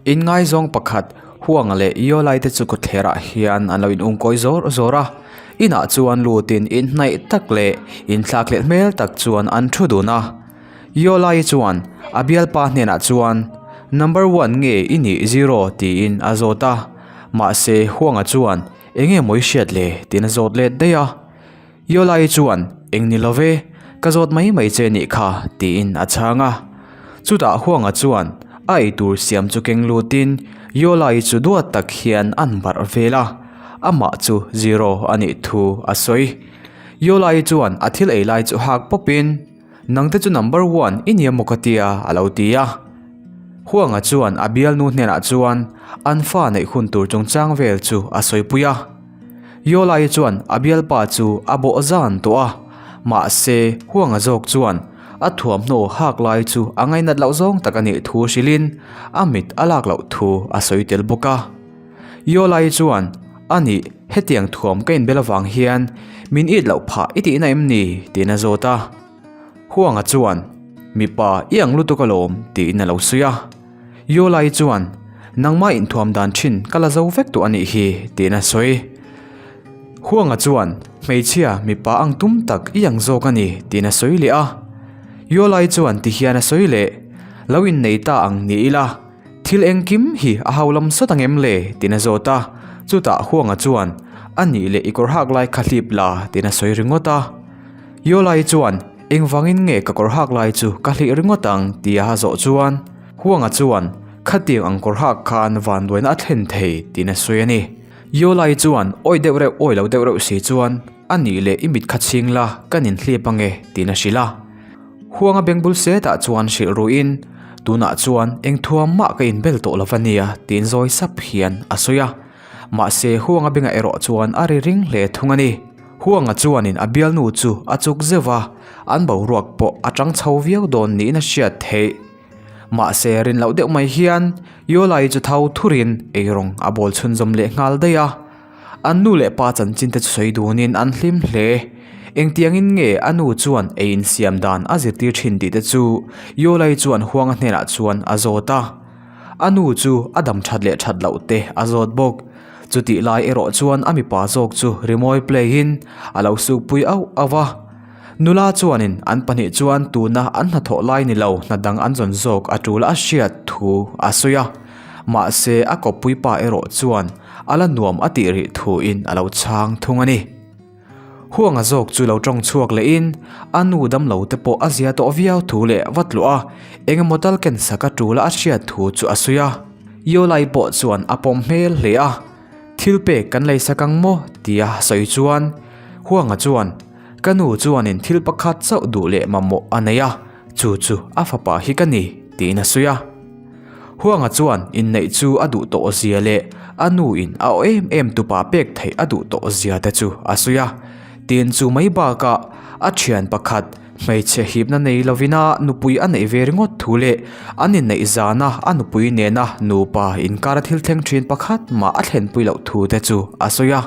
Inngaizawng pakhat Huanga leh Iolai te chu kawtthlerah hian an lo in ungkawi zawr zawr a, inah chuan lutin inhnaih tak leh inthlakhlelh hmel tak chuan an thu dun a. Iolai chuan a bialpa hnenah chuan Number one nge i nih zero tiin a zawt a, mahse Huanga chuan eng nge maw i hriat le tiin a zawt let daih a. Yolai chuan, Eng ni lo ve, ka zawt mai mai che nih kha, tiin a chhang a. Chutah Huanga chuan a eitur siam chu keng lutin Yolai chu duat tak hian an barh vel a, amah chu zero a nih thu a sawi. Yolai chuan a thil ei lai chu hak pawpin, Nangte chu number one i nia maw ka tia, a lo ti a. Huanga chuan a bialnu hnenah chuan an fa neih hun tur chungchang vel chu a sawipui a. Yolai chuan a bialpa chu a bawh zan tawh a, mahse Huanga zawk chuan a thuamhnaw hak lai chu a ngainat loh zawng tak a nih thu hrilhin a mit a lak loh thu a sawi tel bawk a. Yolai chuan, Anih, hetiang thuam ka inbel avang hian min it loh phah i tihna em ni? tiin a zawt a. Huanga chuan, Mipa i ang lutuk alawm, tiin a lo sawi a. Yolai chuan, Nangmah inthuam dan thin ka la zo vek tawh a nih hi, tiin a sawi. Huanga chuan, Hmeichhia, mipa ang tum tak i ang zawk a ni, tiin a sawi leh a. Yolai chuan tihian a sawi leh, Lo innei ta ang ni ila, Thil engkim hi a hau lam sawt ang em le? tiin a zawt a, chutah Huanga chuan, A nih leh i kawr hak lai kha hlip la, tiin a sawi ringawt a. Yolai chuan, Engvangin nge ka kawr hak lai chu ka hlih ringawt ang? tia a zawh chuan, Huanga chuan, Khatiang ang kawr hak khan vanduaina a thlen thei, tiin a sawi a ni. Yolai chuan, Awi deuh reuh, awi lo deuh reuh si chuan, A nih leh i mit kha chhing la, kan inhlip ange, tiin a hrilh a. Huanga bengbul setah chuan hrilh ruin, Tunah chuan eng thuam mah ka inbel tawh lo va nia, tiin zawi sap hian a sawi a. Mahse, Huanga bengah erawh chuan a ri ring hle thung a ni. Huanga chuanin a bialnu chu a chuk zeuh va, an boruak pawh a tang chho viau dawn niin a hriat theih. Mahse, rin loh deuh mai hian Yolai chu tho thurin eirawng a bawl chhunzawm leh nghal daih a. An nu leh pa chanchin te chu sawi dunin an hlim hle. Engtiangin nge a nu chuan ei insiam dan a zirtir thin tih te chu Yolai chuan Huanga hnenah chuan a zawt a. A nu chu a dam that leh that loh te a zawt bawk. Chutih lai erawh chuan a mipa zawk chu rimawi play in a lo sukpui auh auh a. Nula chuanin an pahnih chuan tuna an hnathawh lai ni lo hna dang an zawn zawk a tul a hriat thu a sawi a. Mahse a kawppui pa erawh chuan a la nuam a tih rih thuin a lo chhang thung a ni. Huanga zawk chu lo tawng chhuak lehin a nu damlo te pawh a zia tawh viau thu leh va tluah a, eng emaw tal ken sak a tul a a hriat thu chu a sawi a. Yolai pawh chuan a pawm hmel hle a, Thil pek kan lei sak ang maw? tia sawi chuan Huanga chuan, Ka nu chuanin thil pakhat chauh duh leh mamawh a nei a, chu chu a fapa hi ka ni, tiin a sawi a. Huanga chuan inneih chu a duh tawh zia leh a nu in a aw em em tupa pek theih a duh tawh zia te chu a sawi a. Tin chu mai bakah a thian pakhat hmeichhe hipna nei lovina nupui a neih ve ringawt thu leh an inneih zana a nupui nena nupa inkara thil thleng thin pakhat mah a thlenpui loh thu te chu a sawi a.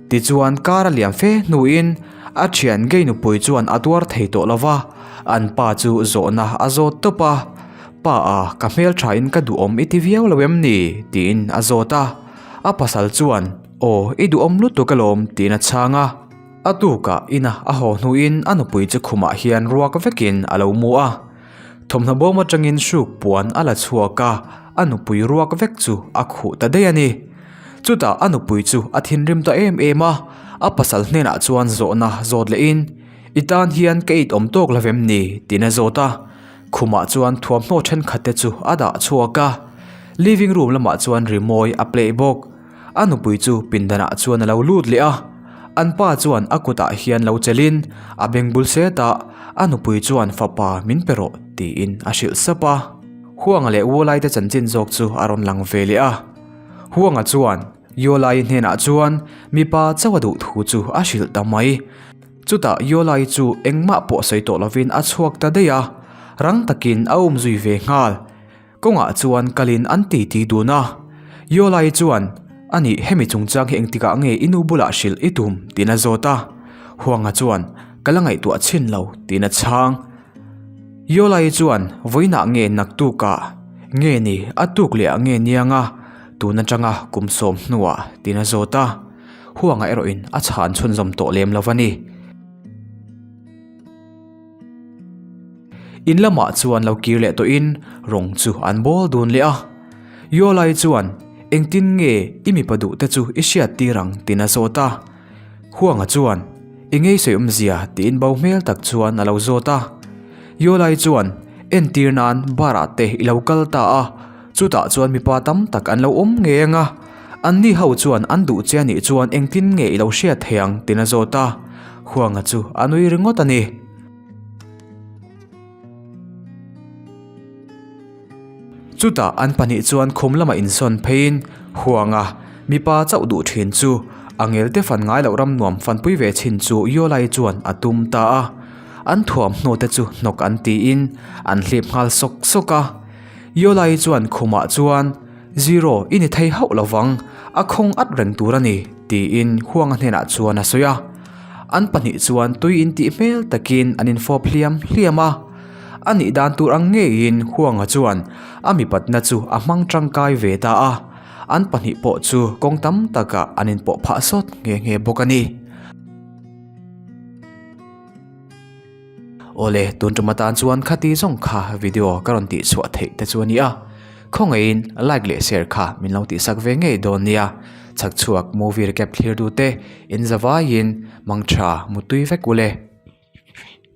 Tichuan kar a liam fe hnuin a thian gay nupui chuan a tuar thei tawh lova, an pa chu zawhna a zawt tawp a. Pa a, ka hmeltha in ka duhawm i ti viau lo em ni? tiin a zawt a. A pasal chuan, Aw, i duhawm lutuk alawm, tiin a chhang a. A tukah ina a haw hnuin a nupui chu khumah hian ruak vekin a lo mu a. Thawmhnaw bawm atangin hruk puan a la chhuak a, a nupui ruak vek chu a khuh ta daih a ni. Chutah a nupui chu a thinrim ta em em a, a pasal hnenah chuan zawhna zawt lehin, I tan hian ka it awm tawk lo vem ni? tiin a zawt a. Khumah chuan thuamhnaw thenkhat te chu a dah chhuak a, living room lamah chuan rimawi a play bawk. A nupui chu pindanah chuan a lo lut leh a, an pa chuan a kutah hian lo chelhin a beng bul setah a nupui chuan fapa min pe rawh tiin a hrilh sap a. Huanga leh Wulai te chanchin zawk chu a rawn lang ve leh a. Huanga chuan Yolai hnenah chuan mipa chauh a duh thu chu a hrilh ta mai. Chutah Yolai chu engmah pawh sawi tawh lovin a chhuak ta daih a, rang takin a um zui ve nghal. Kawngah chuan kalin an titi dun a. Yolai chuan, Anih hemi chungchang hi engtikah nge i nu bulah hrilh i tum? tiin a zawt a. Huanga chuan, Ka la ngaihtuah chhin lo, tiin a chhang. Yolai chuan, Vawiinah nge naktukah? Nge ni, a tuk leh ah nge niang a, tun atanga kum sawm hnuah tiin a zawt a. Huanga erawhin a chhan chhunzawm tawh lem lo a ni. In lamah chuan lo kir leh tawhin rawng chu an bawl dun leh a. Yolai chuan, Engtin nge i mipa duh te chu i hriat tir ang? tiin a zawt a. Huanga chuan, I ngei sawi awmzia tiin bo hmel tak chuan a lo zawt a. Yolai chuan, Entir nan bar ah te i lo kal ta a, chutah chuan mipa tam tak an lo awm ngei ang a. Anni ho chuan an duh che a nih chuan engtin nge i lo hriat thei ang? tiin a zawt a. Huanga chu a nui ringawt a ni. Chutah an pahnih chuan khum lamah insawn pheiin Huanga mipa chauh duh thin chu a ngelte fan ngai loh ram nuam fanpui ve chhin chu Yolai chuan a tum ta a. An thuamhnaw te chu hnawk an tiin an hlip nghal sawk sawk a. Yolai chuan khumah chuan Zero i ni thei hauh lovang, a khawng at reng tur a ni tiin Huanga hnenah chuan a sawi a. An pahnih chuan tui intih hmel takin an infawp hliam hliam a. A nih dan tur ang ngeiin Huanga chuan a mipatna chu a hmang tangkai ve ta a, an pahnih pawh chu kawng tam takah an inpawh phah sawt nghe nghe bawk a ni. Awle, tun tum atan chuan khati zawng kha video ka rawn tih chhuah theih te chu a ni a, khawngaihin like leh share kha min lo tihsak ve ngei dawn nia. Chhakchhuak movie recap thlir dute in zavaiin mangtha mutui vek ule.